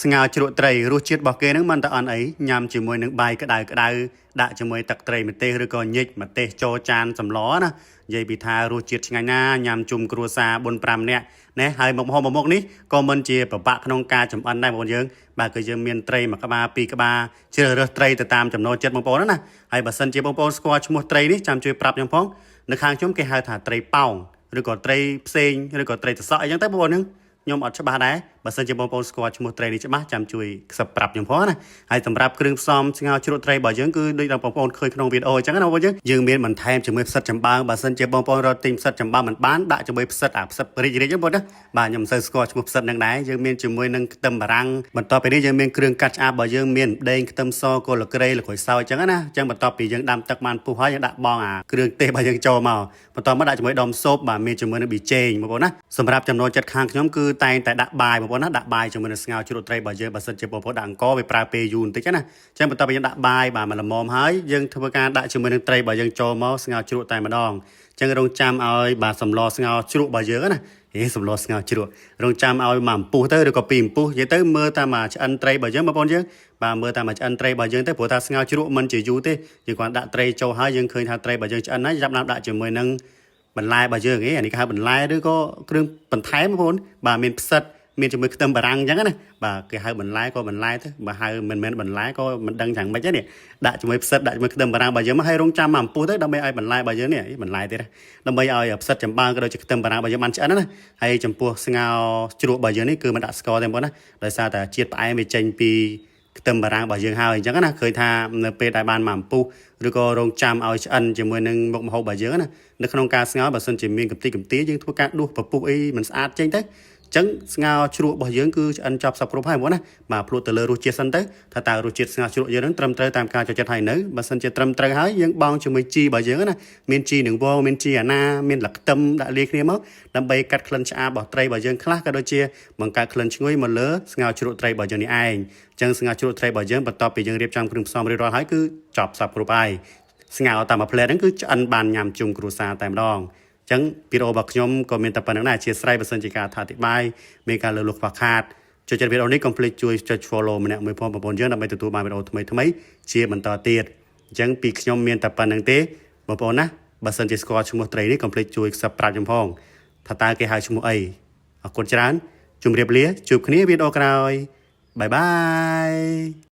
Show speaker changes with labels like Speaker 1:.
Speaker 1: ស្ងោរជ្រក់ត្រីរសជាតិរបស់គេហ្នឹងមិនតែអន់អីញ៉ាំជាមួយនឹងបាយក្តៅក្តៅដាក់ជាមួយទឹកត្រីម្ទេសឬក៏ញិចម្ទេសចូលចានសម្លណានិយាយពីថារសជាតិឆ្ងាញ់ណាស់ញ៉ាំជុំគ្រួសារ4 5នាក់ណាហើយមុខម្ហូបមួយមុខនេះក៏មិនជាពិបាកក្នុងការចម្អិនដែរបងប្អូនយើងបាទគឺយើងមានត្រីមួយក្បាលពីរក្បាលជ្រើសរើសត្រីទៅតាមចំណូលចិត្តបងប្អូនណាហើយបើសិនជាបងប្អូនស្គាល់ឈ្មោះត្រីនេះចាំជួយប្រាប់ខ្ញុំផងនៅខាងខ្ញុំគេហៅថាត្រីប៉ោងឬក៏ត្រីផ្សេងឬក៏ត្រីត្រសក់អីចឹងទៅបងប្អូនហ្នឹង ខ្ញុំអត់ច្បាស់ដែរបើសិនជាបងប្អូនស្គាល់ឈ្មោះត្រីនេះច្បាស់ចាំជួយខ្សឹបប្រាប់ខ្ញុំផងណាហើយសម្រាប់គ្រឿងផ្សំស្ងោរជ្រក់ត្រីរបស់យើងគឺដូចដល់បងប្អូនឃើញក្នុងវីដេអូអញ្ចឹងណាបងប្អូនយើងយើងមានបន្ថែមជាមួយផ្សិតចំបើងបើសិនជាបងប្អូនរកទិញផ្សិតចំបើងមិនបានដាក់ជាមួយផ្សិតអាផ្សិតរីករីកហ្នឹងបងណាបាទខ្ញុំមិនសូវស្គាល់ឈ្មោះផ្សិតហ្នឹងដែរយើងមានជាមួយនឹងខ្ទឹមបារាំងបន្ទាប់ពីនេះយើងមានគ្រឿងកាត់ឆ្អាបរបស់យើងមានដេងខ្ទឹមសគល់ក្រៃលក្រូចសើចអញ្ចឹងណាអញ្ចឹងបន្ទាប់ពីយើងដាំទឹកបានពុះហើយយើងដាក់បងអាគ្រឿងទេសរបស់យើងចូលមកបន្ទាប់មកដាក់ជាមួយដុំស៊ុបបាទមានជាមួយនឹងប៊ីចេងបងប្អូនណាសម្រាប់ចំណូលចិត្តខាងខ្ញុំគឺតែងតែដាក់បាយបងប្អូនណាដាក់បាយជាមួយនឹងស្ងោរជ្រក់ត្រីរបស់យើងបើសិនជាបងប្អូនដាក់អង្ករវាប្រើពេលយូរបន្តិចណាអញ្ចឹងបន្ទាប់ពីយើងដាក់បាយបាទមកល្មមហើយយើងធ្វើការដាក់ជាមួយនឹងត្រីរបស់យើងចូលមកស្ងោរជ្រក់តែម្ដងអញ្ចឹងរងចាំឲ្យបាទសម្លស្ងោរជ្រក់របស់យើងណាហេសម្លស្ងោរជ្រក់រងចាំឲ្យមួយអំពុះទៅឬក៏ពីរអំពុះនិយាយទៅមើលតាមមួយឆ្អិនត្រីរបស់យើងបងប្អូនយើងបាទមើលតាមមួយឆ្អិនត្រីរបស់យើងទៅព្រោះថាស្ងោរជ្រក់មិនជាយូរទេយើងគ្រាន់ដាក់ត្រីចូលហើយយើងឃើញថាត្រីរបស់យើងឆ្អិនហើយចាប់ដើមដាក់ជាមួយនឹងបន្លែរបស់យើងហីអានេះគេហៅបន្លែឬក៏គ្រឿងបន្ថែមបងប្អូនបាទមានផ្សិតមានជាមួយខ្ទឹមបារាំងអញ្ចឹងណាបាទគេហៅបន្លែក៏បន្លែទៅបើហៅមិនមែនបន្លែក៏មិនដឹងយ៉ាងម៉េចទេនេះដាក់ជាមួយផ្សិតដាក់ជាមួយខ្ទឹមបារាំងរបស់យើងមកឲ្យរងចាំមួយអំពុះទៅដើម្បីឲ្យបន្លែរបស់យើងនេះបន្លែទៀតណាដើម្បីឲ្យផ្សិតចំបើងក៏ដូចជាខ្ទឹមបារាំងរបស់យើងបានឆ្អិនណាហើយចំពោះស្ងោរជ្រក់របស់យើងនេះគឺមិនដាក់ស្ករទេបងប្អូនណាដោយសារតែជាតិផ្អែមវាចេញពីខ្ទឹមបារាំងរបស់យើងហើយអញ្ចឹងណាឃើញថានៅពេលដែលបានមួយអំពុះឬក៏រងចាំឲ្យឆ្អិនជាមួយនឹងមុខម្ហូបរបស់យើងណានៅក្នុងការស្ងោរបើសិនជាមានកំតិកំទាយើងធ្វើការដួសពពុះអីមិនស្អាតចេញទៅអញ្ចឹងស្ងោរជ្រក់របស់យើងគឺឆ្អិនចប់សពគ្រប់ហើយបងណាបាទភ្លក់ទៅលើរសជាតិសិនទៅថាតើរសជាតិស្ងោរជ្រក់យើងនឹងត្រឹមត្រូវតាមការចូលចិត្តហើយនៅបើសិនជាត្រឹមត្រូវហើយយើងបង់ជាមួយជីរបស់យើងណាមានជីនឹងវងមានជីអាណាមានលក្ទឹមដាក់លាយគ្នាមកដើម្បីកាត់ក្លិនឆ្អាបរបស់ត្រីរបស់យើងខ្លះក៏ដូចជាបង្កើតក្លិនឈ្ងុយមកលើស្ងោរជ្រក់ត្រីរបស់យើងនេះឯងអញ្ចឹងស្ងោរជ្រក់ត្រីរបស់យើងបន្ទាប់ពីយើងរៀបចំគ្រឿងផ្សំរួចរាល់ហើយគឺចប់សពគ្រប់ហើយស្ងោរតាមមួយផ្លែហ្នឹងគឺឆ្អិនបានញ៉ាំជុំគ្រួសារតែម្ដងចឹងវីដេអូរបស់ខ្ញុំក៏មានតែប៉ុណ្្នឹងដែរអធ្យាស្រ័យបើសិនជាការអធិប្បាយមានការលើកលុះខ្វះខាតចូលចិត្តវីដេអូនេះកុំភ្លេចជួយចុច follow ម្នាក់មួយផងបងប្អូនយើងដើម្បីទទួលបានវីដេអូថ្មីៗជាបន្តទៀតអញ្ចឹងពីខ្ញុំមានតែប៉ុណ្្នឹងទេបងប្អូនណាបើសិនជាស្គាល់ឈ្មោះត្រីនេះកុំភ្លេចជួយខ្សឹបប្រាប់ខ្ញុំផងថាតើគេហៅឈ្មោះអីអរគុណច្រើនជម្រាបលាជួបគ្នាវីដេអូក្រោយ bye bye.